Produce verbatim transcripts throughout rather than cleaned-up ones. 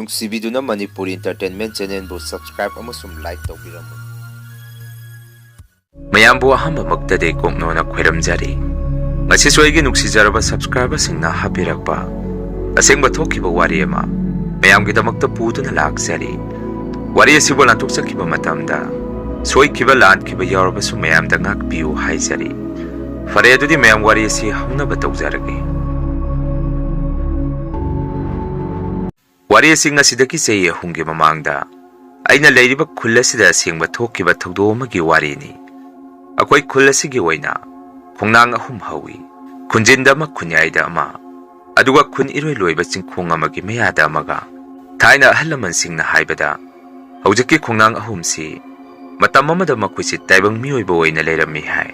ꯅꯨꯡꯁꯤꯕꯤꯗꯨꯅ Manipuri Entertainment Channelꯕꯨ subscribe ꯑꯃꯁꯨꯡ like ꯇꯧꯕꯤꯔꯝꯃꯨ꯫ ꯃꯌꯥꯝꯕꯨ ꯑꯍꯥꯟꯕꯃꯛꯇꯗ ꯏꯀꯣꯛꯅꯣꯅ ꯈꯣꯏꯔꯝꯖꯔꯤ꯫ ꯉꯁꯤꯁꯨ ꯑꯩꯒꯤ ꯅꯨꯡꯁꯤꯖꯔꯕ subscriberꯁꯤꯡꯅ ꯍꯥꯞꯄꯤꯔꯛꯄ ꯑꯁꯦꯡꯕ ꯊꯣꯛꯈꯤꯕ ꯋꯥꯔꯤ ꯑꯃ ꯃꯌꯥꯝꯒꯤꯗꯃꯛꯇ ꯄꯨꯗꯨꯅ ꯂꯥꯛꯆꯔꯤ꯫ ꯋꯥꯔꯤ ꯑꯁꯤꯕꯨ ꯂꯥꯟꯊꯣꯛꯆꯈꯤꯕ ꯃꯇꯝꯗ ꯁꯣꯏꯈꯤꯕ ꯂꯥꯟꯈꯤꯕ ꯌꯥꯎꯔꯕꯁꯨ ꯃꯌꯥꯝꯗ ꯉꯥꯛꯄꯤꯌꯨ ꯍꯥꯏꯖꯔꯤ꯫ ꯐꯔꯦ, ꯑꯗꯨꯗꯤ ꯃꯌꯥꯝ ꯋꯥꯔꯤ ꯑꯁꯤ ꯍꯧꯅꯕ ꯇꯧꯖꯔꯒꯦ꯫ ꯋꯥꯔꯤ ꯑꯁꯤ ꯉꯁꯤꯗꯒꯤ ꯆꯍꯤ ꯑꯍꯨꯝꯒꯤ ꯃꯃꯥꯡꯗ ꯑꯩꯅ ꯂꯩꯔꯤꯕ ꯈꯨꯜ ꯑꯁꯤꯗ ꯑꯁꯦꯡꯕ ꯊꯣꯛꯈꯤꯕ ꯊꯧꯗꯣꯛ ꯑꯃꯒꯤ ꯋꯥꯔꯤꯅꯤ꯫ ꯑꯩꯈꯣꯏ ꯈꯨꯜ ꯑꯁꯤꯒꯤ ꯑꯣꯏꯅ ꯈꯣꯡꯅꯥꯡ ꯑꯍꯨꯝ ꯍꯧꯏ꯫ ꯈꯨꯟꯖꯤꯟꯗ ꯑꯃ, ꯈꯨꯟꯌꯥꯏꯗ ꯑꯃ, ꯑꯗꯨꯒ ꯈꯨꯟ ꯏꯔꯣꯏ ꯂꯣꯏꯕ ꯆꯤꯡꯈꯣꯡ ꯑꯃꯒꯤ ꯃꯌꯥꯗ ꯑꯃꯒ꯫ ꯊꯥꯏꯅ ꯑꯍꯜ ꯂꯃꯟꯁꯤꯡꯅ ꯍꯥꯏꯕꯗ, ꯍꯧꯖꯤꯛꯀꯤ ꯈꯣꯡꯅꯥꯡ ꯑꯍꯨꯝꯁꯤ ꯃꯇꯝ ꯑꯃꯗ ꯃꯈꯣꯏꯁꯤ ꯇꯥꯏꯕꯪ ꯃꯤꯑꯣꯏꯕ ꯑꯣꯏꯅ ꯂꯩꯔꯝꯃꯤ ꯍꯥꯏ꯫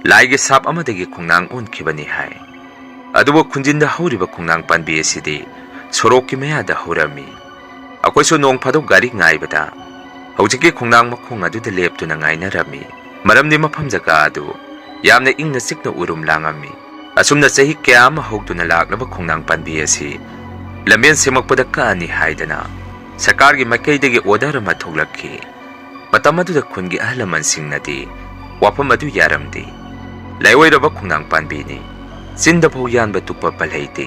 ꯂꯥꯏꯒꯤ ꯁꯥꯞ ꯑꯃꯗꯒꯤ ꯈꯣꯡꯅꯥꯡ ꯑꯣꯟꯈꯤꯕꯅꯤ ꯍꯥꯏ꯫ ꯑꯗꯨꯕꯨ ꯈꯨꯟꯖꯤꯟꯗ ꯍꯧꯔꯤꯕ ꯈꯣꯡꯅꯥꯡ ꯄꯥꯝꯕꯤ ꯑꯁꯤꯗꯤ ꯁꯣꯔꯣꯛꯀꯤ ꯃꯌꯥꯗ ꯍꯧꯔꯝꯃꯤ꯫ ꯑꯩꯈꯣꯏꯁꯨ ꯅꯣꯡ ꯐꯥꯗꯣꯛ ꯒꯥꯔꯤ ꯉꯥꯏꯕꯗ ꯍꯧꯖꯤꯛꯀꯤ ꯈꯣꯡꯅꯥꯡ ꯃꯈꯣꯡ ꯑꯗꯨꯗ ꯂꯦꯞꯇꯨꯅ ꯉꯥꯏꯅꯔꯝꯃꯤ꯫ ꯃꯔꯝꯗꯤ ꯃꯐꯝ ꯖꯒꯥ ꯑꯗꯨ ꯌꯥꯝꯅ ꯏꯪꯅ ꯆꯤꯛꯅ ꯎꯔꯨꯝ ꯂꯥꯡꯉꯝꯃꯤ꯫ ꯑꯁꯨꯝꯅ ꯆꯍꯤ ꯀꯌꯥ ꯑꯃ ꯍꯧꯗꯨꯅ ꯂꯥꯛꯂꯕ ꯈꯣꯡꯅꯥꯡ ꯄꯥꯝꯕꯤ ꯑꯁꯤ ꯂꯝꯕꯦꯟ ꯁꯦꯝꯃꯛꯄꯗ ꯀꯛꯑꯅꯤ ꯍꯥꯏꯗꯅ ꯁꯔꯀꯥꯔꯒꯤ ꯃꯥꯏꯀꯩꯗꯒꯤ order ꯑꯃ ꯊꯣꯛꯂꯛꯈꯤ꯫ ꯃꯇꯝ ꯑꯗꯨꯗ ꯈꯨꯟꯒꯤ ꯑꯍꯜ ꯂꯃꯟꯁꯤꯡꯅꯗꯤ ꯋꯥꯐꯝ ꯑꯗꯨ ꯌꯥꯔꯝꯗꯦ꯫ ꯂꯥꯏꯑꯣꯏꯔꯕ ꯈꯣꯡꯅꯥꯡ ꯄꯥꯝꯕꯤꯅꯤ, ꯆꯤꯟꯗꯐꯥꯎ ꯌꯥꯟꯕ ꯇꯨꯞꯄ ꯄꯜ ꯂꯩꯇꯦ,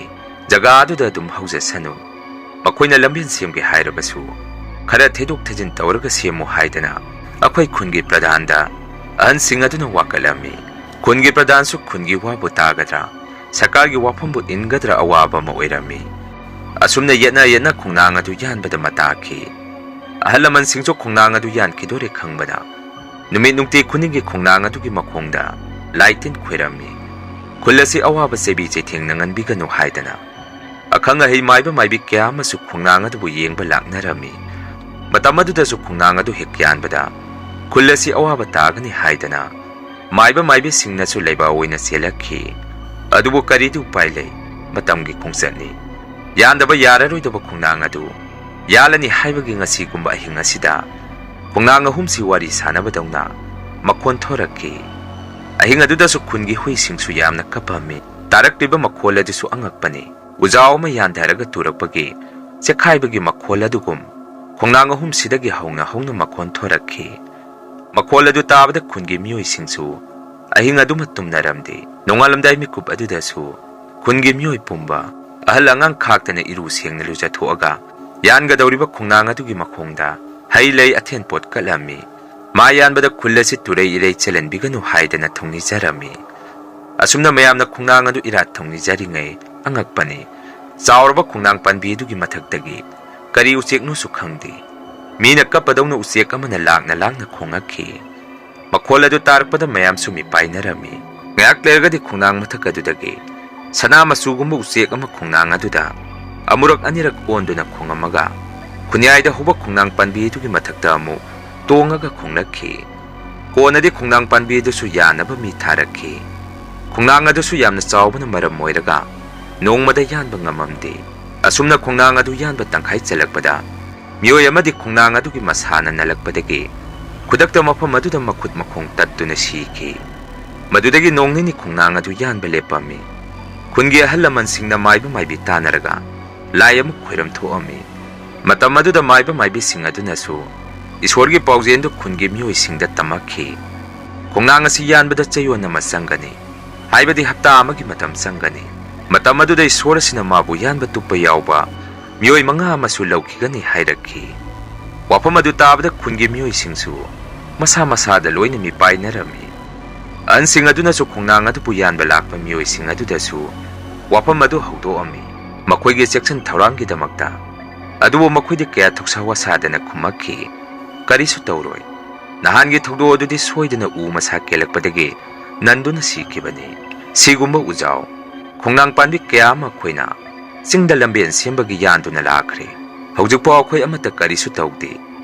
ꯖꯒꯥ ꯑꯗꯨꯗ ꯑꯗꯨꯝ ꯍꯧꯖꯁꯅꯨ, ꯃꯈꯣꯏꯅ ꯂꯝꯕꯦꯟ ꯁꯦꯝꯒꯦ ꯍꯥꯏꯔꯕꯁꯨ ꯈꯔ ꯊꯦꯗꯣꯛ ꯊꯦꯖꯤꯟ ꯇꯧꯔꯒ ꯁꯦꯝꯃꯨ ꯍꯥꯏꯗꯅ ꯑꯩꯈꯣꯏ ꯈꯨꯟꯒꯤ ꯄ꯭ꯔꯙꯥꯟꯗ ꯑꯍꯟꯁꯤꯡ ꯑꯗꯨꯅ ꯋꯥꯀꯠꯂꯝꯃꯤ꯫ ꯈꯨꯟꯒꯤ ꯄ꯭ꯔꯙꯥꯟꯁꯨ ꯈꯨꯟꯒꯤ ꯋꯥꯕꯨ ꯇꯥꯒꯗ꯭ꯔꯥ, ꯁꯔꯀꯥꯔꯒꯤ ꯋꯥꯐꯝꯕꯨ ꯏꯟꯒꯗ꯭ꯔꯥ ꯑꯋꯥꯕ ꯑꯃ ꯑꯣꯏꯔꯝꯃꯤ꯫ ꯑꯁꯨꯝꯅ ꯌꯦꯠꯅ ꯌꯦꯠꯅ ꯈꯣꯡꯅꯥꯡ ꯑꯗꯨ ꯌꯥꯟꯕꯗ ꯃꯇꯥꯈꯤ꯫ ꯑꯍꯜ ꯂꯃꯟꯁꯤꯡꯁꯨ ꯈꯣꯡꯅꯥꯡ ꯑꯗꯨ ꯌꯥꯟꯈꯤꯗꯣꯔꯦ ꯈꯪꯕꯅ ꯅꯨꯃꯤꯠ ꯅꯨꯡꯇꯤ ꯈꯨꯗꯤꯡꯒꯤ ꯈꯣꯡꯅꯥꯡ ꯑꯗꯨꯒꯤ ꯃꯈꯣꯡꯗ ꯂꯥꯏ ꯇꯤꯟ ꯈꯣꯏꯔꯝꯃꯤ꯫ ꯈꯨꯜ ꯑꯁꯤ ꯑꯋꯥꯕ ꯆꯩꯕꯤ ꯆꯩꯊꯦꯡꯅ ꯉꯟꯕꯤꯒꯅꯨ ꯍꯥꯏꯗꯅ ꯑꯈꯪ ꯑꯍꯩ ꯃꯥꯏꯕ ꯃꯥꯏꯕꯤ ꯀꯌꯥ ꯑꯃꯁꯨ ꯈꯣꯡꯅꯥꯡ ꯑꯗꯨꯕꯨ ꯌꯦꯡꯕ ꯂꯥꯛꯅꯔꯝꯃꯤ꯫ ꯃꯇꯝ ꯑꯗꯨꯗꯁꯨ ꯈꯣꯡꯅꯥꯡ ꯑꯗꯨ ꯍꯦꯛ ꯌꯥꯟꯕꯗ ꯈꯨꯜ ꯑꯁꯤ ꯑꯋꯥꯕ ꯇꯥꯒꯅꯤ ꯍꯥꯏꯗꯅ ꯃꯥꯏꯕ ꯃꯥꯏꯕꯤꯁꯤꯡꯅꯁꯨ ꯂꯩꯕꯥꯛ ꯑꯣꯏꯅ ꯆꯦꯜꯂꯛꯈꯤ꯫ ꯑꯗꯨꯕꯨ ꯀꯔꯤꯗꯤ ꯎꯄꯥꯏ ꯂꯩ, ꯃꯇꯝꯒꯤ ꯈꯣꯡꯆꯠꯅꯤ꯫ ꯌꯥꯟꯗꯕ ꯌꯥꯔꯔꯣꯏꯗꯕ ꯈꯣꯡꯅꯥꯡ ꯑꯗꯨ ꯌꯥꯜꯂꯅꯤ ꯍꯥꯏꯕꯒꯤ ꯉꯁꯤꯒꯨꯝꯕ ꯑꯍꯤꯡ ꯑꯁꯤꯗ ꯈꯣꯡꯅꯥꯡ ꯑꯍꯨꯝꯁꯤ ꯋꯥꯔꯤ ꯁꯥꯟꯅꯕꯗꯧꯅ ꯃꯈꯣꯟ ꯊꯣꯔꯛꯈꯤ꯫ ꯑꯍꯤꯡ ꯑꯗꯨꯗꯁꯨ ꯈꯨꯟꯒꯤ ꯍꯨꯏꯁꯤꯡꯁꯨ ꯌꯥꯝꯅ ꯀꯞꯄꯝꯃꯤ꯫ ꯇꯥꯔꯛꯂꯤꯕ ꯃꯈꯣꯜ ꯑꯗꯨꯁꯨ ꯑꯉꯛꯄꯅꯤ꯫ ꯎꯖꯥꯎ ꯑꯃ ꯌꯥꯟꯊꯔꯒ ꯇꯨꯔꯛꯄꯒꯤ ꯆꯦꯛꯈꯥꯏꯕꯒꯤ ꯃꯈꯣꯜ ꯑꯗꯨꯒꯨꯝ ꯈꯣꯡꯅꯥꯡ ꯑꯍꯨꯝꯁꯤꯗꯒꯤ ꯍꯧꯅ ꯍꯧꯅ ꯃꯈꯣꯟ ꯊꯣꯔꯛꯈꯤ꯫ ꯃꯈꯣꯜ ꯑꯗꯨ ꯇꯥꯕꯗ ꯈꯨꯟꯒꯤ ꯃꯤꯑꯣꯏꯁꯤꯡꯁꯨ ꯑꯍꯤꯡ ꯑꯗꯨꯃ ꯇꯨꯝꯅꯔꯝꯗꯦ꯫ ꯅꯣꯡꯉꯥꯜꯂꯝꯗꯥꯏ ꯃꯤꯀꯨꯞ ꯑꯗꯨꯗꯁꯨ ꯈꯨꯟꯒꯤ ꯃꯤꯑꯣꯏ ꯄꯨꯝꯕ, ꯑꯍꯜ ꯑꯉꯥꯡ ꯈꯥꯛꯇꯅ, ꯏꯔꯨ ꯁꯦꯡꯅ ꯂꯨꯖꯊꯣꯛꯑꯒ ꯌꯥꯟꯒꯗꯧꯔꯤꯕ ꯈꯣꯡꯅꯥꯡ ꯑꯗꯨꯒꯤ ꯃꯈꯣꯡꯗ ꯍꯩ ꯂꯩ ꯑꯊꯦꯟ ꯄꯣꯠ ꯀꯠꯂꯝꯃꯤ꯫ ꯃꯥ ꯌꯥꯟꯕꯗ ꯈꯨꯜ ꯑꯁꯤ ꯇꯨꯔꯩ ꯏꯔꯩ ꯆꯦꯜꯍꯟꯕꯤꯒꯅꯨ ꯍꯥꯏꯗꯅ ꯊꯧꯅꯤꯖꯔꯝꯃꯤ꯫ ꯑꯁꯨꯝꯅ ꯃꯌꯥꯝꯅ ꯈꯣꯡꯅꯥꯡ ꯑꯗꯨ ꯏꯔꯥꯠ ꯊꯧꯅꯤꯖꯔꯤꯉꯩ ꯑꯉꯛꯄꯅꯤ꯫ ꯆꯥꯎꯔꯕ ꯈꯣꯡꯅꯥꯡ ꯄꯥꯟꯕꯤ ꯑꯗꯨꯒꯤ ꯃꯊꯛꯇꯒꯤ ꯀꯔꯤ ꯎꯆꯦꯛꯅꯣꯁꯨ ꯈꯪꯗꯦ, ꯃꯤꯅ ꯀꯞꯄꯗꯧꯅ ꯎꯆꯦꯛ ꯑꯃꯅ ꯂꯥꯡꯅ ꯂꯥꯡꯅ ꯈꯣꯡꯉꯛꯈꯤ꯫ ꯃꯈꯣꯜ ꯑꯗꯨ ꯇꯥꯔꯛꯄꯗ ꯃꯌꯥꯝꯁꯨ ꯃꯤꯄꯥꯏꯅꯔꯝꯃꯤ꯫ ꯉꯥꯏꯍꯥꯛ ꯂꯩꯔꯒꯗꯤ ꯈꯣꯡꯅꯥꯡ ꯃꯊꯛ ꯑꯗꯨꯗꯒꯤ ꯁꯅꯥ ꯃꯆꯨꯒꯨꯝꯕ ꯎꯆꯦꯛ ꯑꯃ ꯈꯣꯡꯅꯥꯡ ꯑꯗꯨꯗ ꯑꯃꯨꯔꯛ ꯑꯅꯤꯔꯛ ꯑꯣꯟꯗꯨꯅ ꯈꯣꯡꯉꯝꯃꯒ ꯈꯨꯟꯌꯥꯏꯗ ꯍꯧꯕ ꯈꯣꯡꯅꯥꯡ ꯄꯥꯟꯕꯤ ꯑꯗꯨꯒꯤ ꯃꯊꯛꯇ ꯑꯃꯨꯛ ꯇꯣꯡꯉꯒ ꯈꯣꯡꯂꯛꯈꯤ꯫ ꯀꯣꯟꯅꯗꯤ ꯈꯣꯡꯅꯥꯡ ꯄꯥꯟꯕꯤ ꯑꯗꯨꯁꯨ ꯌꯥꯟꯅꯕ ꯃꯤ ꯊꯥꯔꯛꯈꯤ꯫ ꯈꯣꯡꯅꯥꯡ ꯑꯗꯨꯁꯨ ꯌꯥꯝꯅ ꯆꯥꯎꯕꯅ ꯃꯔꯝ ꯑꯣꯏꯔꯒ ꯅꯣꯡꯃꯗ ꯌꯥꯟꯕ ꯉꯝꯃꯝꯗꯦ꯫ ꯑꯁꯨꯝꯅ ꯈꯣꯡꯅꯥꯡ ꯑꯗꯨ ꯌꯥꯟꯕ ꯇꯪꯈꯥꯏ ꯆꯜꯂꯛꯄꯗ ꯃꯤꯑꯣꯏ ꯑꯃꯗꯤ ꯈꯣꯡꯅꯥꯡ ꯑꯗꯨꯒꯤ ꯃꯁꯥꯅ ꯅꯜꯂꯛꯄꯗꯒꯤ ꯈꯨꯗꯛꯇ ꯃꯐꯝ ꯑꯗꯨꯗ ꯃꯈꯨꯠ ꯃꯈꯣꯡ ꯇꯠꯇꯨꯅ ꯁꯤꯈꯤ꯫ ꯃꯗꯨꯗꯒꯤ ꯅꯣꯡ ꯅꯤꯅꯤ ꯈꯣꯡꯅꯥꯡ ꯑꯗꯨ ꯌꯥꯟꯕ ꯂꯦꯞꯄꯝꯃꯤ꯫ ꯈꯨꯟꯒꯤ ꯑꯍꯜ ꯂꯃꯟꯁꯤꯡꯅ ꯃꯥꯏꯕ ꯃꯥꯏꯕꯤ ꯇꯥꯟꯅꯔꯒ ꯂꯥꯏ ꯑꯃ ꯈꯣꯏꯔꯝ ꯊꯣꯛꯑꯝꯃꯤ꯫ ꯃꯇꯝ ꯑꯗꯨꯗ ꯃꯥꯏꯕ ꯃꯥꯏꯕꯤꯁꯤꯡ ꯑꯗꯨꯅꯁꯨ ꯏꯁꯣꯔꯒꯤ ꯄꯥꯎꯖꯦꯜꯗꯨ ꯈꯨꯟꯒꯤ ꯃꯤꯑꯣꯏꯁꯤꯡꯗ ꯇꯝꯃꯛꯈꯤ꯫ ꯈꯣꯡꯅꯥꯡ ꯑꯁꯤ ꯌꯥꯟꯕꯗ ꯆꯌꯣꯜ ꯑꯃ ꯆꯪꯒꯅꯤ, ꯍꯥꯏꯕꯗꯤ ꯍꯞꯇꯥ ꯑꯃꯒꯤ ꯃꯇꯝ ꯆꯪꯒꯅꯤ꯫ ꯃꯇꯝ ꯑꯗꯨꯗ ꯏꯁꯣꯔ ꯑꯁꯤꯅ ꯃꯥꯕꯨ ꯌꯥꯟꯕ ꯇꯨꯞꯄ ꯌꯥꯎꯕ ꯃꯤꯑꯣꯏ ꯃꯉꯥ ꯑꯃꯁꯨ ꯂꯧꯈꯤꯒꯅꯤ ꯍꯥꯏꯔꯛꯈꯤ꯫ ꯋꯥꯐꯝ ꯑꯗꯨ ꯇꯥꯕꯗ ꯈꯨꯟꯒꯤ ꯃꯤꯑꯣꯏꯁꯤꯡꯁꯨ ꯃꯁꯥ ꯃꯁꯥꯗ ꯂꯣꯏꯅ ꯃꯤꯄꯥꯏꯅꯔꯝꯃꯤ꯫ ꯑꯍꯟꯁꯤꯡ ꯑꯗꯨꯅꯁꯨ ꯈꯣꯡꯅꯥꯡ ꯑꯗꯨꯕꯨ ꯌꯥꯟꯕ ꯂꯥꯛꯄ ꯃꯤꯑꯣꯏꯁꯤꯡ ꯑꯗꯨꯗꯁꯨ ꯋꯥꯐꯝ ꯑꯗꯨ ꯍꯧꯗꯣꯛꯑꯝꯃꯤ, ꯃꯈꯣꯏꯒꯤ ꯆꯦꯛꯁꯤꯟ ꯊꯧꯔꯥꯡꯒꯤꯗꯃꯛꯇ꯫ ꯑꯗꯨꯕꯨ ꯃꯈꯣꯏꯗꯤ ꯀꯌꯥ ꯊꯧꯁꯥ ꯋꯥꯁꯥꯗꯅ ꯈꯨꯝꯃꯛꯈꯤ, "ꯀꯔꯤꯁꯨ ꯇꯧꯔꯣꯏ꯫ ꯅꯍꯥꯟꯒꯤ ꯊꯧꯗꯣꯛ ꯑꯗꯨꯗꯤ ꯁꯣꯏꯗꯅ ꯎ ꯃꯁꯥ ꯀꯦꯜꯂꯛꯄꯗꯒꯤ ꯅꯟꯗꯨꯅ ꯁꯤꯈꯤꯕꯅꯤ꯫ ꯁꯤꯒꯨꯝꯕ ꯎꯖꯥꯎ, ꯈꯣꯡꯅꯥꯡ ꯄꯥꯟꯕꯤ ꯀꯌꯥ ꯑꯃ ꯑꯩꯈꯣꯏꯅ ꯆꯤꯡꯗ ꯂꯝꯕꯦꯟ ꯁꯦꯝꯕꯒꯤ ꯌꯥꯟꯗꯨꯅ ꯂꯥꯛꯈ꯭ꯔꯦ꯫ ꯍꯧꯖꯤꯛꯐꯥꯎ ꯑꯩꯈꯣꯏ ꯑꯃꯠꯇ ꯀꯔꯤꯁꯨ ꯇꯧꯗꯦ꯫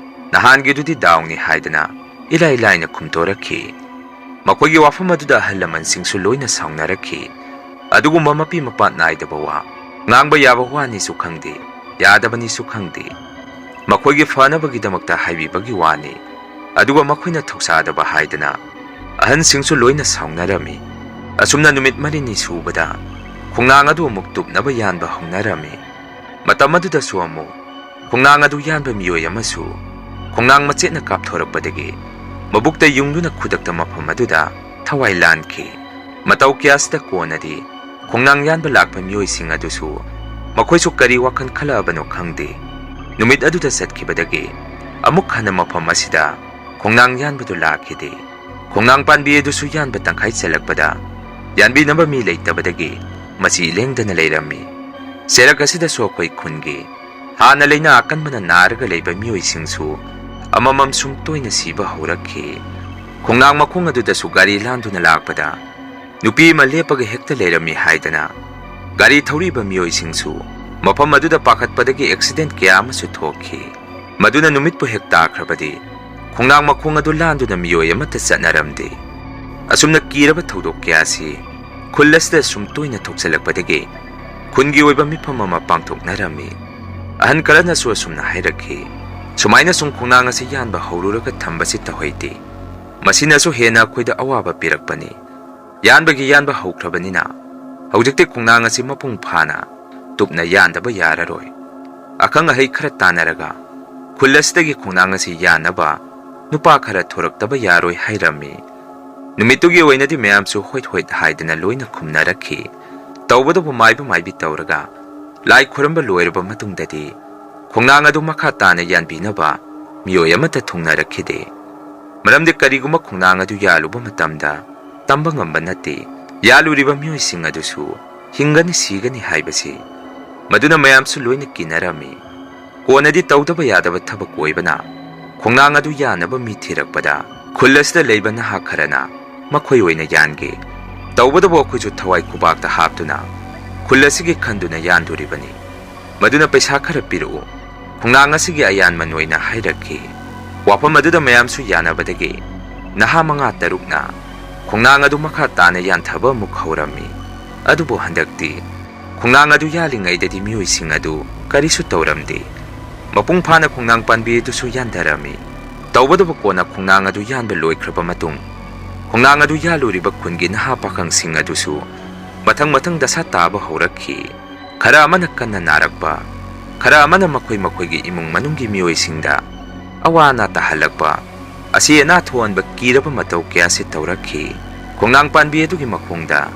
ꯅꯍꯥꯟꯒꯤꯗꯨꯗꯤ ꯗꯥꯎꯅꯤ" ꯍꯥꯏꯗꯅ ꯏꯂꯥꯏ ꯂꯥꯏꯅ ꯈꯨꯝꯇꯣꯔꯛꯈꯤ꯫ ꯃꯈꯣꯏꯒꯤ ꯋꯥꯐꯝ ꯑꯗꯨꯗ ꯑꯍꯜ ꯂꯃꯟꯁꯤꯡꯁꯨ ꯂꯣꯏꯅ ꯁꯥꯎꯅꯔꯛꯈꯤ꯫ ꯑꯗꯨꯒꯨꯝꯕ ꯃꯄꯤ ꯃꯄꯥ ꯅꯥꯏꯗꯕ ꯋꯥ, ꯉꯥꯡꯕ ꯌꯥꯕ ꯋꯥꯅꯤꯁꯨ ꯈꯪꯗꯦ, ꯌꯥꯗꯕꯅꯤꯁꯨ ꯈꯪꯗꯦ꯫ ꯃꯈꯣꯏꯒꯤ ꯐꯅꯕꯒꯤꯗꯃꯛꯇ ꯍꯥꯏꯕꯤꯕꯒꯤ ꯋꯥꯅꯤ꯫ ꯑꯗꯨꯒ ꯃꯈꯣꯏꯅ ꯊꯧꯁꯥꯗꯕ ꯍꯥꯏꯗꯅ ꯑꯍꯟꯁꯤꯡꯁꯨ ꯂꯣꯏꯅ ꯁꯥꯎꯅꯔꯝꯃꯤ꯫ ꯑꯁꯨꯝꯅ ꯅꯨꯃꯤꯠ ꯃꯔꯤꯅꯤ ꯁꯨꯕꯗ ꯈꯣꯡꯅꯥꯡ ꯑꯗꯨ ꯑꯃꯨꯛ ꯇꯨꯞꯅꯕ ꯌꯥꯟꯕ ꯍꯧꯅꯔꯝꯃꯤ꯫ ꯃꯇꯝ ꯑꯗꯨꯗꯁꯨ ꯑꯃꯨꯛ ꯈꯣꯡꯅꯥꯡ ꯑꯗꯨ ꯌꯥꯟꯕ ꯃꯤꯑꯣꯏ ꯑꯃꯁꯨ ꯈꯣꯡꯅꯥꯡ ꯃꯆꯦꯠꯅ ꯀꯥꯞꯊꯣꯔꯛꯄꯗꯒꯤ ꯃꯕꯨꯛꯇ ꯌꯨꯡꯗꯨꯅ ꯈꯨꯗꯛꯇ ꯃꯐꯝ ꯑꯗꯨꯗ ꯊꯋꯥꯏ ꯂꯥꯟꯈꯤ꯫ ꯃꯇꯧ ꯀꯌꯥꯁꯤꯗ ꯀꯣꯟꯅꯗꯤ ꯈꯣꯡꯅꯥꯡ ꯌꯥꯟꯕ ꯂꯥꯛꯄ ꯃꯤꯑꯣꯏꯁꯤꯡ ꯑꯗꯨꯁꯨ ꯃꯈꯣꯏꯁꯨ ꯀꯔꯤ ꯋꯥꯈꯜ ꯈꯜꯂꯛꯑꯕꯅꯣ ꯈꯪꯗꯦ, ꯅꯨꯃꯤꯠ ꯑꯗꯨꯗ ꯆꯠꯈꯤꯕꯗꯒꯤ ꯑꯃꯨꯛ ꯍꯟꯅ ꯃꯐꯝ ꯑꯁꯤꯗ ꯈꯣꯡꯅꯥꯡ ꯌꯥꯟꯕꯗꯨ ꯂꯥꯛꯈꯤꯗꯦ꯫ ꯈꯣꯡꯅꯥꯡ ꯄꯥꯟꯕꯤ ꯑꯗꯨꯁꯨ ꯌꯥꯟꯕ ꯇꯪꯈꯥꯏ ꯆꯜꯂꯛꯄꯗ ꯌꯥꯟꯕꯤꯅꯕ ꯃꯤ ꯂꯩꯇꯕꯗꯒꯤ ꯃꯆꯤ ꯂꯦꯡꯗꯅ ꯂꯩꯔꯝꯃꯤ꯫ ꯆꯩꯔꯛ ꯑꯁꯤꯗꯁꯨ ꯑꯩꯈꯣꯏ ꯈꯨꯟꯒꯤ ꯍꯥꯟꯅ ꯂꯩꯅꯥ ꯑꯀꯟꯕꯅ ꯅꯥꯔꯒ ꯂꯩꯕ ꯃꯤꯑꯣꯏꯁꯤꯡꯁꯨ ꯑꯃꯃꯝ ꯁꯨꯝ ꯇꯣꯏꯅ ꯁꯤꯕ ꯍꯧꯔꯛꯈꯤ꯫ ꯈꯣꯡꯅꯥꯡ ꯃꯈꯣꯡ ꯑꯗꯨꯗꯁꯨ ꯒꯥꯔꯤ ꯂꯥꯟꯗꯨꯅ ꯂꯥꯛꯄꯗ ꯅꯨꯄꯤ ꯑꯃ ꯂꯦꯞꯄꯒ ꯍꯦꯛꯇ ꯂꯩꯔꯝꯃꯤ ꯍꯥꯏꯗꯅ ꯒꯥꯔꯤ ꯊꯧꯔꯤꯕ ꯃꯤꯑꯣꯏꯁꯤꯡꯁꯨ ꯃꯐꯝ ꯑꯗꯨꯗ ꯄꯥꯈꯠꯄꯗꯒꯤ ꯑꯦꯛꯁꯤꯗꯦꯟꯠ ꯀꯌꯥ ꯑꯃꯁꯨ ꯊꯣꯛꯈꯤ꯫ ꯃꯗꯨꯅ ꯅꯨꯃꯤꯠꯄꯨ ꯍꯦꯛ ꯇꯥꯈ꯭ꯔꯕꯗꯤ ꯈꯣꯡꯅꯥꯡ ꯃꯈꯣꯡ ꯑꯗꯨ ꯂꯥꯟꯗꯨꯅ ꯃꯤꯑꯣꯏ ꯑꯃꯠꯇ ꯆꯠꯅꯔꯝꯗꯦ꯫ ꯑꯁꯨꯝꯅ ꯀꯤꯔꯕ ꯊꯧꯗꯣꯛ ꯀꯌꯥꯁꯤ ꯈꯨꯜ ꯑꯁꯤꯗ ꯁꯨꯝ ꯇꯣꯏꯅ ꯊꯣꯛꯆꯜꯂꯛꯄꯗꯒꯤ ꯈꯨꯟꯒꯤ ꯑꯣꯏꯕ ꯃꯤꯐꯝ ꯑꯃ ꯄꯥꯡꯊꯣꯛꯅꯔꯝꯃꯤ꯫ ꯑꯍꯟ ꯈꯔꯅꯁꯨ ꯑꯁꯨꯝꯅ ꯍꯥꯏꯔꯛꯈꯤ, "ꯁꯨꯃꯥꯏꯅ ꯁꯨꯝ ꯈꯣꯡꯅꯥꯡ ꯑꯁꯤ ꯌꯥꯟꯕ ꯍꯧꯔꯨꯔꯒ ꯊꯝꯕꯁꯤ ꯇꯧꯍꯩꯗꯦ꯫ ꯃꯁꯤꯅꯁꯨ ꯍꯦꯟꯅ ꯑꯩꯈꯣꯏꯗ ꯑꯋꯥꯕ ꯄꯤꯔꯛꯄꯅꯤ꯫ ꯌꯥꯟꯕꯒꯤ ꯌꯥꯟꯕ ꯍꯧꯈ꯭ꯔꯕꯅꯤꯅ ꯍꯧꯖꯤꯛꯇꯤ ꯈꯣꯡꯅꯥꯡ ꯑꯁꯤ ꯃꯄꯨꯡ ꯐꯥꯅ ꯇꯨꯞꯅ ꯌꯥꯟꯗꯕ ꯌꯥꯔꯔꯣꯏ꯫ ꯑꯈꯪ ꯑꯍꯩ ꯈꯔ ꯇꯥꯟꯅꯔꯒ ꯈꯨꯜ ꯑꯁꯤꯗꯒꯤ ꯈꯣꯡꯅꯥꯡ ꯑꯁꯤ ꯌꯥꯟꯅꯕ ꯅꯨꯄꯥ ꯈꯔ ꯊꯣꯔꯛꯇꯕ ꯌꯥꯔꯣꯏ" ꯍꯥꯏꯔꯝꯃꯤ꯫ ꯅꯨꯃꯤꯠꯇꯨꯒꯤ ꯑꯣꯏꯅꯗꯤ ꯃꯌꯥꯝꯁꯨ ꯍꯣꯏꯠ ꯍꯣꯏꯠ ꯍꯥꯏꯗꯅ ꯂꯣꯏꯅ ꯈꯨꯝꯅꯔꯛꯈꯤ꯫ ꯇꯧꯕꯇꯕꯨ ꯃꯥꯏꯕ ꯃꯥꯏꯕꯤ ꯇꯧꯔꯒ ꯂꯥꯏ ꯈꯨꯔꯝꯕ ꯂꯣꯏꯔꯕ ꯃꯇꯨꯡꯗꯗꯤ ꯈꯣꯡꯅꯥꯡ ꯑꯗꯨ ꯃꯈꯥ ꯇꯥꯅ ꯌꯥꯟꯕꯤꯅꯕ ꯃꯤꯑꯣꯏ ꯑꯃꯠꯇ ꯊꯨꯡꯅꯔꯛꯈꯤꯗꯦ꯫ ꯃꯔꯝꯗꯤ ꯀꯔꯤꯒꯨꯝꯕ ꯈꯣꯡꯅꯥꯡ ꯑꯗꯨ ꯌꯥꯜꯂꯨꯕ ꯃꯇꯝꯗ ꯇꯝꯕ ꯉꯝꯕ ꯅꯠꯇꯦ꯫ ꯌꯥꯜꯂꯨꯔꯤꯕ ꯃꯤꯑꯣꯏꯁꯤꯡ ꯑꯗꯨꯁꯨ ꯍꯤꯡꯒꯅꯤ ꯁꯤꯒꯅꯤ ꯍꯥꯏꯕꯁꯤ꯫ ꯃꯗꯨꯅ ꯃꯌꯥꯝꯁꯨ ꯂꯣꯏꯅ ꯀꯤꯅꯔꯝꯃꯤ꯫ ꯀꯣꯟꯅꯗꯤ ꯇꯧꯗꯕ ꯌꯥꯗꯕ ꯊꯕꯛ ꯑꯣꯏꯕꯅ ꯈꯣꯡꯅꯥꯡ ꯑꯗꯨ ꯌꯥꯟꯅꯕ ꯃꯤ ꯊꯤꯔꯛꯄꯗ ꯈꯨꯜ ꯑꯁꯤꯗ ꯂꯩꯕ ꯅꯍꯥ ꯈꯔꯅ ꯃꯈꯣꯏ ꯑꯣꯏꯅ ꯌꯥꯟꯒꯦ꯫ ꯇꯧꯕꯇꯕꯨ ꯑꯩꯈꯣꯏꯁꯨ ꯊꯋꯥꯏ ꯈꯨꯕꯥꯛꯇ ꯍꯥꯞꯇꯨꯅ ꯈꯨꯜ ꯑꯁꯤꯒꯤ ꯈꯟꯗꯨꯅ ꯌꯥꯟꯗꯣꯔꯤꯕꯅꯤ꯫ ꯃꯗꯨꯅ ꯄꯩꯁꯥ ꯈꯔ ꯄꯤꯔꯛꯎ, ꯈꯣꯡꯅꯥꯡ ꯑꯁꯤꯒꯤ ꯑꯌꯥꯟꯃꯟ ꯑꯣꯏꯅ ꯍꯥꯏꯔꯛꯈꯤ꯫ ꯋꯥꯐꯝ ꯑꯗꯨꯗ ꯃꯌꯥꯝꯁꯨ ꯌꯥꯅꯕꯗꯒꯤ ꯅꯍꯥ ꯃꯉꯥ ꯇꯔꯨꯛꯅ ꯈꯣꯡꯅꯥꯡ ꯑꯗꯨ ꯃꯈꯥ ꯇꯥꯅ ꯌꯥꯟꯊꯕ ꯑꯃꯨꯛ ꯍꯧꯔꯝꯃꯤ꯫ ꯑꯗꯨꯕꯨ ꯍꯟꯗꯛꯇꯤ ꯈꯣꯡꯅꯥꯡ ꯑꯗꯨ ꯌꯥꯜꯂꯤꯉꯩꯗꯗꯤ ꯃꯤꯑꯣꯏꯁꯤꯡ ꯑꯗꯨ ꯀꯔꯤꯁꯨ ꯇꯧꯔꯝꯗꯦ꯫ ꯃꯄꯨꯡ ꯐꯥꯅ ꯈꯣꯡꯅꯥꯡ ꯄꯥꯟꯕꯤ ꯑꯗꯨꯁꯨ ꯌꯥꯟꯊꯔꯝꯃꯤ꯫ ꯇꯧꯕꯇꯕꯨ ꯀꯣꯟꯅ ꯈꯣꯡꯅꯥꯡ ꯑꯗꯨ ꯌꯥꯟꯕ ꯂꯣꯏꯈ꯭ꯔꯕ ꯃꯇꯨꯡ ꯈꯣꯡꯅꯥꯡ ꯑꯗꯨ ꯌꯥꯜꯂꯨꯔꯤꯕ ꯈꯨꯟꯒꯤ ꯅꯍꯥ ꯄꯥꯈꯪꯁꯤꯡ ꯑꯗꯨꯁꯨ ꯃꯊꯪ ꯃꯊꯪ ꯗꯁꯥ ꯇꯥꯕ ꯍꯧꯔꯛꯈꯤ꯫ ꯈꯔ ꯑꯃꯅ ꯀꯟꯅ ꯅꯥꯔꯛꯄ, ꯈꯔ ꯑꯃꯅ ꯃꯈꯣꯏ ꯃꯈꯣꯏꯒꯤ ꯏꯃꯨꯡ ꯃꯅꯨꯡꯒꯤ ꯃꯤꯑꯣꯏꯁꯤꯡꯗ ꯑꯋꯥ ꯑꯅꯥ ꯇꯥꯍꯜꯂꯛꯄ, ꯑꯁꯤ ꯑꯅꯥ ꯊꯣꯛꯍꯟꯕ ꯀꯤꯔꯕ ꯃꯇꯧ ꯀꯌꯥꯁꯤ ꯇꯧꯔꯛꯈꯤ꯫ ꯈꯣꯡꯅꯥꯡ ꯄꯥꯟꯕꯤ ꯑꯗꯨꯒꯤ ꯃꯈꯣꯡꯗ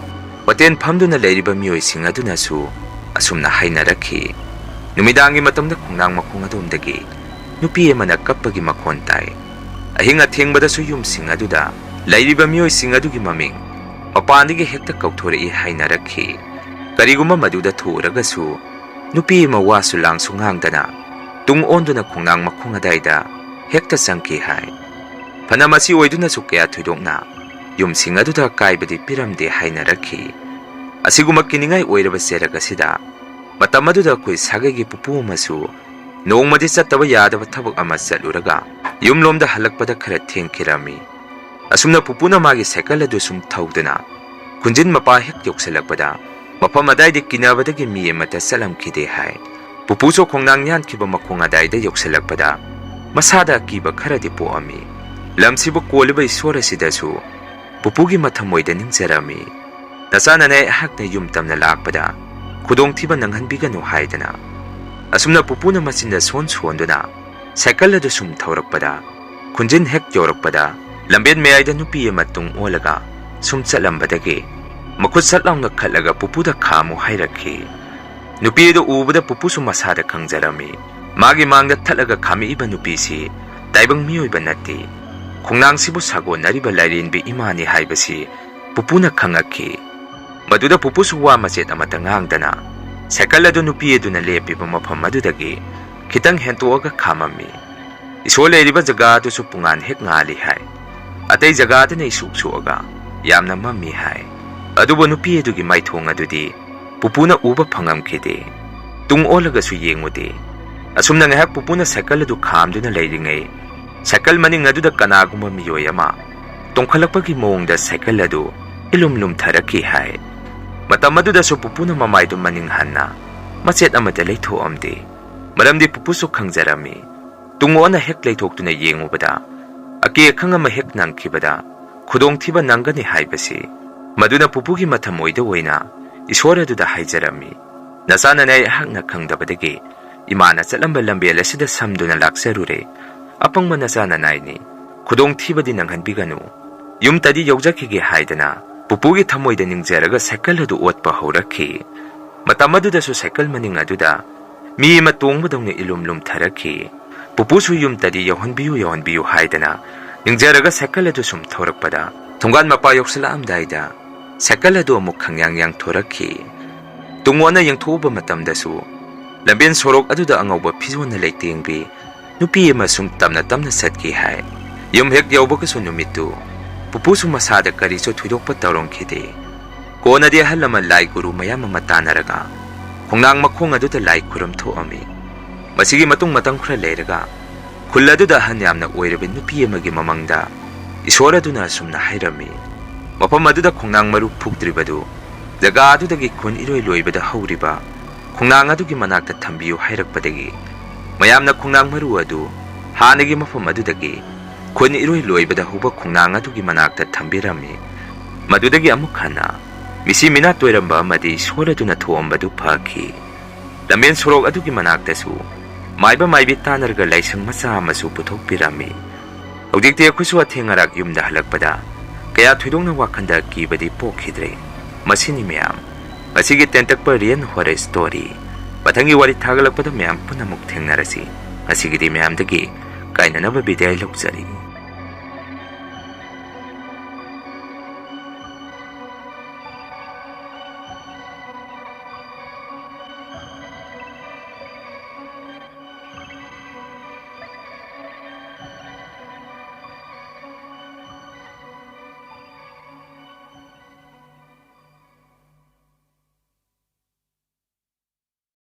ꯍꯣꯇꯦꯜ ꯐꯝꯗꯨꯅ ꯂꯩꯔꯤꯕ ꯃꯤꯑꯣꯏꯁꯤꯡ ꯑꯗꯨꯅꯁꯨ ꯑꯁꯨꯝꯅ ꯍꯥꯏꯅꯔꯛꯈꯤ, "ꯅꯨꯃꯤꯗꯥꯡꯒꯤ ꯃꯇꯝꯗ ꯈꯣꯡꯅꯥꯡ ꯃꯈꯣꯡ ꯑꯗꯣꯝꯗꯒꯤ ꯅꯨꯄꯤ ꯑꯃꯅ ꯀꯞꯄꯒꯤ ꯃꯈꯣꯟ ꯇꯥꯏ꯫ ꯑꯍꯤꯡ ꯑꯊꯦꯡꯕꯗꯁꯨ ꯌꯨꯝꯁꯤꯡ ꯑꯗꯨꯗ ꯂꯩꯔꯤꯕ ꯃꯤꯑꯣꯏꯁꯤꯡ ꯑꯗꯨꯒꯤ ꯃꯃꯤꯡ ꯃꯄꯥꯟꯗꯒꯤ ꯍꯦꯛꯇ ꯀꯧꯊꯣꯔꯛꯏ" ꯍꯥꯏꯅꯔꯛꯈꯤ꯫ ꯀꯔꯤꯒꯨꯝꯕ ꯃꯗꯨꯗ ꯊꯣꯛꯎꯔꯒꯁꯨ ꯅꯨꯄꯤ ꯑꯃ ꯋꯥꯁꯨ ꯂꯥꯡꯁꯨ ꯉꯥꯡꯗꯅ ꯇꯨꯡ ꯑꯣꯟꯗꯨꯅ ꯈꯣꯡꯅꯥꯡ ꯃꯈꯣꯡ ꯑꯗꯥꯏꯗ ꯍꯦꯛꯇ ꯆꯪꯈꯤ ꯍꯥꯏ꯫ ꯐꯅ ꯃꯁꯤ ꯑꯣꯏꯗꯨꯅꯁꯨ ꯀꯌꯥ ꯊꯣꯏꯗꯣꯛꯅ ꯌꯨꯝꯁꯤꯡ ꯑꯗꯨꯗ ꯑꯀꯥꯏꯕꯗꯤ ꯄꯤꯔꯝꯗꯦ ꯍꯥꯏꯅꯔꯛꯈꯤ꯫ ꯑꯁꯤꯒꯨꯝꯕ ꯀꯤꯅꯤꯡꯉꯥꯏ ꯑꯣꯏꯔꯕ ꯆꯩꯔꯛ ꯑꯁꯤꯗ ꯃꯇꯝ ꯑꯗꯨꯗ ꯑꯩꯈꯣꯏ ꯁꯥꯒꯩꯒꯤ ꯄꯨꯄꯨ ꯑꯃꯁꯨ ꯅꯣꯡꯃꯗꯤ ꯆꯠꯇꯕ ꯌꯥꯗꯕ ꯊꯕꯛ ꯑꯃ ꯆꯠꯂꯨꯔꯒ ꯌꯨꯝꯂꯣꯝꯗ ꯍꯜꯂꯛꯄꯗ ꯈꯔ ꯊꯦꯡꯈꯤꯔꯝꯃꯤ꯫ ꯑꯁꯨꯝꯅ ꯄꯨꯄꯨꯅ ꯃꯥꯒꯤ ꯁꯥꯏꯀꯜ ꯑꯗꯨ ꯁꯨꯝ ꯊꯧꯗꯨꯅ ꯈꯨꯟꯖꯤꯟ ꯃꯄꯥ ꯍꯦꯛ ꯌꯧꯁꯤꯜꯂꯛꯄꯗ ꯃꯐꯝ ꯑꯗꯥꯏꯗ ꯀꯤꯅꯕꯗꯒꯤ ꯃꯤ ꯑꯃꯠꯇ ꯆꯠꯂꯝꯈꯤꯗꯦ ꯍꯥꯏ꯫ ꯄꯨꯄꯨꯁꯨ ꯈꯣꯡꯅꯥꯡ ꯌꯥꯟꯈꯤꯕ ꯃꯈꯣꯡ ꯑꯗꯥꯏꯗ ꯌꯧꯁꯤꯜꯂꯛꯄꯗ ꯃꯁꯥꯗ ꯑꯀꯤꯕ ꯈꯔꯗꯤ ꯄꯣꯛꯑꯝꯃꯤ꯫ ꯂꯝꯁꯤꯕꯨ ꯀꯣꯜꯂꯤꯕ ꯏꯁꯣꯔ ꯑꯁꯤꯗꯁꯨ ꯄꯨꯄꯨꯒꯤ ꯃꯊꯃꯣꯏꯗ ꯅꯤꯡꯖꯔꯝꯃꯤ꯫ "ꯅꯆꯥꯅꯅꯦ ꯑꯩꯍꯥꯛꯅ ꯌꯨꯝ ꯇꯝꯅ ꯂꯥꯛꯄꯗ ꯈꯨꯗꯣꯡꯊꯤꯕ ꯅꯪꯍꯟꯕꯤꯒꯅꯨ" ꯍꯥꯏꯗꯅ꯫ ꯑꯁꯨꯝꯅ ꯄꯨꯄꯨꯅ ꯃꯆꯤꯟꯗ ꯁꯣꯟ ꯁꯣꯟꯗꯨꯅ ꯁꯥꯏꯀꯜ ꯑꯗꯨ ꯁꯨꯝ ꯊꯧꯔꯛꯄꯗ ꯈꯨꯟꯖꯤꯟ ꯍꯦꯛ ꯌꯧꯔꯛꯄꯗ ꯂꯝꯕꯦꯟ ꯃꯌꯥꯏꯗ ꯅꯨꯄꯤ ꯑꯃ ꯇꯨꯡ ꯑꯣꯜꯂꯒ ꯁꯨꯝ ꯆꯠꯂꯝꯕꯗꯒꯤ ꯃꯈꯨꯠ ꯁꯠ ꯂꯥꯎꯅ ꯈꯠꯂꯒ ꯄꯨꯄꯨꯗ ꯈꯥꯝꯃꯨ ꯍꯥꯏꯔꯛꯈꯤ꯫ ꯅꯨꯄꯤ ꯑꯗꯨ ꯎꯕꯗ ꯄꯨꯄꯨꯁꯨ ꯃꯁꯥꯗ ꯈꯪꯖꯔꯝꯃꯤ꯫ ꯃꯥꯒꯤ ꯃꯥꯡꯗ ꯊꯠꯂꯒ ꯈꯥꯝꯃꯛꯏꯕ ꯅꯨꯄꯤꯁꯤ ꯇꯥꯏꯕꯪ ꯃꯤꯑꯣꯏꯕ ꯅꯠꯇꯦ꯫ ꯈꯣꯡꯅꯥꯡꯁꯤꯕꯨ ꯁꯥꯒꯣꯟꯅꯔꯤꯕ ꯂꯥꯏꯔꯦꯟꯕꯤ ꯏꯃꯥꯅꯤ ꯍꯥꯏꯕꯁꯤ ꯄꯨꯄꯨꯅ ꯈꯪꯉꯛꯈꯤ꯫ ꯃꯗꯨꯗ ꯄꯨꯄꯨꯁꯨ ꯋꯥ ꯃꯆꯦꯠ ꯑꯃꯠꯇ ꯉꯥꯡꯗꯅ ꯁꯥꯏꯀꯜ ꯑꯗꯨ ꯅꯨꯄꯤ ꯑꯗꯨꯅ ꯂꯦꯞꯄꯤꯕ ꯃꯐꯝ ꯑꯗꯨꯗꯒꯤ ꯈꯤꯇꯪ ꯍꯦꯟꯇꯣꯛꯑꯒ ꯈꯥꯝꯃꯝꯃꯤ꯫ ꯏꯁꯣꯔ ꯂꯩꯔꯤꯕ ꯖꯒꯥ ꯑꯗꯨꯁꯨ ꯄꯨꯡꯉꯥꯟ ꯍꯦꯛ ꯉꯥꯜꯂꯤ ꯍꯥꯏ꯫ ꯑꯇꯩ ꯖꯒꯥꯗꯅ ꯏꯁꯨꯛ ꯁꯨꯛꯑꯒ ꯌꯥꯝꯅ ꯃꯝꯃꯤ ꯍꯥꯏ꯫ ꯑꯗꯨꯕꯨ ꯅꯨꯄꯤ ꯑꯗꯨꯒꯤ ꯃꯥꯏꯊꯣꯡ ꯑꯗꯨꯗꯤ ꯄꯨꯄꯨꯅ ꯎꯕ ꯐꯪꯉꯝꯈꯤꯗꯦ꯫ ꯇꯨꯡ ꯑꯣꯜꯂꯒꯁꯨ ꯌꯦꯡꯉꯨꯗꯦ꯫ ꯑꯁꯨꯝꯅ ꯉꯥꯏꯍꯥꯛ ꯄꯨꯄꯨꯅ ꯁꯥꯏꯀꯜ ꯑꯗꯨ ꯈꯥꯝꯗꯨꯅ ꯂꯩꯔꯤꯉꯩ, ꯁꯥꯏꯀꯜ ꯃꯅꯤꯡ ꯑꯗꯨꯗ ꯀꯅꯥꯒꯨꯝꯕ ꯃꯤꯑꯣꯏ ꯑꯃ ꯇꯣꯡꯈꯠꯂꯛꯄꯒꯤ ꯃꯑꯣꯡꯗ ꯁꯥꯏꯀꯜ ꯑꯗꯨ ꯏꯂꯨꯝ ꯂꯨꯝꯊꯔꯛꯈꯤ ꯍꯥꯏ꯫ ꯃꯇꯝ ꯑꯗꯨꯗꯁꯨ ꯄꯨꯄꯨꯅ ꯃꯃꯥꯏꯗꯨ ꯃꯅꯤꯡ ꯍꯟꯅ ꯃꯆꯦꯠ ꯑꯃꯠꯇ ꯂꯩꯊꯣꯛꯑꯝꯗꯦ꯫ ꯃꯔꯝꯗꯤ ꯄꯨꯄꯨꯁꯨ ꯈꯪꯖꯔꯝꯃꯤ꯫ ꯇꯨꯡ ꯑꯣꯟꯅ ꯍꯦꯛ ꯂꯩꯊꯣꯛꯇꯨꯅ ꯌꯦꯡꯉꯨꯕꯗ ꯑꯀꯤ ꯑꯈꯪ ꯑꯃ ꯍꯦꯛ ꯅꯪꯈꯤꯕꯗ ꯈꯨꯗꯣꯡꯊꯤꯕ ꯅꯪꯒꯅꯤ ꯍꯥꯏꯕꯁꯤ꯫ ꯃꯗꯨꯅ ꯄꯨꯄꯨꯒꯤ ꯃꯊꯃꯣꯏꯗ ꯑꯣꯏꯅ ꯏꯁꯣꯔ ꯑꯗꯨꯗ ꯍꯥꯏꯖꯔꯝꯃꯤ, "ꯅꯆꯥꯅꯅꯦ ꯑꯩꯍꯥꯛꯅ ꯈꯪꯗꯕꯗꯒꯤ ꯏꯃꯥꯅ ꯆꯠꯂꯝꯕ ꯂꯝꯕꯦꯜ ꯑꯁꯤꯗ ꯁꯝꯗꯨꯅ ꯂꯥꯛꯆꯔꯨꯔꯦ꯫ ꯑꯄꯪꯕ ꯅꯆꯥ ꯅꯅꯥꯏꯅꯤ꯫ ꯈꯨꯗꯣꯡꯊꯤꯕꯗꯤ ꯅꯪꯍꯟꯕꯤꯒꯅꯨ꯫ ꯌꯨꯝꯇꯗꯤ ꯌꯧꯖꯈꯤꯒꯦ ꯍꯥꯏꯗꯅ ꯄꯨꯄꯨꯒꯤ ꯊꯃꯣꯏꯗ ꯅꯤꯡꯖꯔꯒ ꯁꯥꯏꯀꯜ ꯑꯗꯨ ꯑꯣꯠꯄ ꯍꯧꯔꯛꯈꯤ꯫ ꯃꯇꯝ ꯑꯗꯨꯗꯁꯨ ꯁꯥꯏꯀꯜ ꯃꯅꯤꯡ ꯑꯗꯨꯗ ꯃꯤ ꯑꯃ ꯇꯣꯡꯕꯗꯧꯅ ꯏꯂꯨꯝ ꯂꯨꯝꯊꯔꯛꯈꯤ꯫ ꯄꯨꯄꯨꯁꯨ ꯌꯨꯝꯇꯗꯤ ꯌꯧꯍꯟꯕꯤꯌꯨ, ꯌꯧꯍꯟꯕꯤꯌꯨ ꯍꯥꯏꯗꯅ ꯅꯤꯡꯖꯔꯒ ꯁꯥꯏꯀꯜ ꯑꯗꯨ ꯁꯨꯝ ꯊꯧꯔꯛꯄꯗ, ꯊꯣꯡꯒꯥꯟ ꯃꯄꯥ ꯌꯧꯁꯤꯜꯂꯛꯑꯝꯗꯥꯏꯗ ꯁꯥꯏꯀꯜ ꯑꯗꯨ ꯑꯃꯨꯛ ꯈꯪꯌꯥꯡ ꯌꯥꯡꯊꯣꯔꯛꯈꯤ꯫ ꯇꯨꯡ ꯑꯣꯟꯅ ꯌꯦꯡꯊꯣꯛꯎꯕ ꯃꯇꯝꯗꯁꯨ ꯂꯝꯕꯦꯟ ꯁꯣꯔꯣꯛ ꯑꯗꯨꯗ ꯑꯉꯧꯕ ꯐꯤꯖꯣꯜꯅ ꯂꯩꯇꯦꯡꯕꯤ ꯅꯨꯄꯤ ꯑꯃ ꯁꯨꯝ ꯇꯞꯅ ꯇꯞꯅ ꯆꯠꯈꯤ ꯍꯥꯏ꯫ ꯌꯨꯝ ꯍꯦꯛ ꯌꯧꯕꯒꯁꯨ ꯅꯨꯃꯤꯠꯇꯨ ꯄꯨꯄꯨꯁꯨ ꯃꯁꯥꯗ ꯀꯔꯤꯁꯨ ꯊꯣꯏꯗꯣꯛꯄ ꯇꯧꯔꯝꯈꯤꯗꯦ꯫ ꯀꯣꯟꯅꯗꯤ ꯑꯍꯜ ꯑꯃ ꯂꯥꯏ ꯒꯨꯔꯨ ꯃꯌꯥꯝ ꯑꯃ ꯇꯥꯟꯅꯔꯒ ꯈꯣꯡꯅꯥꯡ ꯃꯈꯣꯡ ꯑꯗꯨꯗ ꯂꯥꯏ ꯈꯨꯔꯨꯝ ꯊꯣꯛꯑꯝꯃꯤ꯫ ꯃꯁꯤꯒꯤ ꯃꯇꯨꯡ ꯃꯇꯝ ꯈꯔ ꯂꯩꯔꯒ ꯈꯨꯜ ꯑꯗꯨꯗ ꯑꯍꯟ ꯌꯥꯝꯅ ꯑꯣꯏꯔꯕ ꯅꯨꯄꯤ ꯑꯃꯒꯤ ꯃꯃꯥꯡꯗ ꯏꯁꯣꯔ ꯑꯗꯨꯅ ꯑꯁꯨꯝꯅ ꯍꯥꯏꯔꯝꯃꯤ, "ꯃꯐꯝ ꯑꯗꯨꯗ ꯈꯣꯡꯅꯥꯡ ꯃꯔꯨ ꯐꯨꯛꯇ꯭ꯔꯤꯕꯗꯨ ꯖꯒꯥ ꯑꯗꯨꯗꯒꯤ ꯈꯨꯟ ꯏꯔꯣꯏ ꯂꯣꯏꯕꯗ ꯍꯧꯔꯤꯕ ꯈꯣꯡꯅꯥꯡ ꯑꯗꯨꯒꯤ ꯃꯅꯥꯛꯇ ꯊꯝꯕꯤꯌꯨ" ꯍꯥꯏꯔꯛꯄꯗꯒꯤ ꯃꯌꯥꯝꯅ ꯈꯣꯡꯅꯥꯡ ꯃꯔꯨ ꯑꯗꯨ ꯍꯥꯟꯅꯒꯤ ꯃꯐꯝ ꯑꯗꯨꯗꯒꯤ ꯈꯨꯟ ꯏꯔꯣꯏ ꯂꯣꯏꯕꯗ ꯍꯧꯕ ꯈꯣꯡꯅꯥꯡ ꯑꯗꯨꯒꯤ ꯃꯅꯥꯛꯇ ꯊꯝꯕꯤꯔꯝꯃꯤ꯫ ꯃꯗꯨꯗꯒꯤ ꯑꯃꯨꯛ ꯍꯟꯅ ꯃꯤꯁꯤ ꯃꯤꯅꯥ ꯇꯣꯏꯔꯝꯕ ꯑꯃꯗꯤ ꯏꯁꯣꯔ ꯑꯗꯨꯅ ꯊꯣꯛꯑꯝꯕꯗꯨ ꯐꯈꯤ꯫ ꯂꯝꯕꯦꯟ ꯁꯣꯔꯣꯛ ꯑꯗꯨꯒꯤ ꯃꯅꯥꯛꯇꯁꯨ ꯃꯥꯏꯕ ꯃꯥꯏꯕꯤ ꯇꯥꯟꯅꯔꯒ ꯂꯥꯏꯁꯪ ꯃꯆꯥ ꯑꯃꯁꯨ ꯄꯨꯊꯣꯛꯄꯤꯔꯝꯃꯤ꯫ ꯍꯧꯖꯤꯛꯇꯤ ꯑꯩꯈꯣꯏꯁꯨ ꯑꯊꯦꯡ ꯑꯔꯥꯛ ꯌꯨꯝꯗ ꯍꯜꯂꯛꯄꯗ ꯀꯌꯥ ꯊꯣꯏꯗꯣꯛꯅ ꯋꯥꯈꯜꯗ ꯀꯤꯕꯗꯤ ꯄꯣꯛꯈꯤꯗ꯭ꯔꯦ꯫ ꯃꯁꯤꯅꯤ ꯃꯌꯥꯝ, ꯉꯁꯤꯒꯤ ꯇꯦꯟꯇꯛꯄ real horror story꯫ ꯃꯊꯪꯒꯤ ꯋꯥꯔꯤ ꯊꯥꯒꯠꯂꯛꯄꯗ ꯃꯌꯥꯝ ꯄꯨꯟꯅ ꯑꯃꯨꯛ ꯊꯦꯡꯅꯔꯁꯤ꯫ ꯉꯁꯤꯒꯤꯗꯤ ꯃꯌꯥꯝꯗꯒꯤ ꯀꯥꯏꯅꯅꯕ ꯕꯤꯗꯥꯏ ꯂꯧꯖꯔꯤ꯫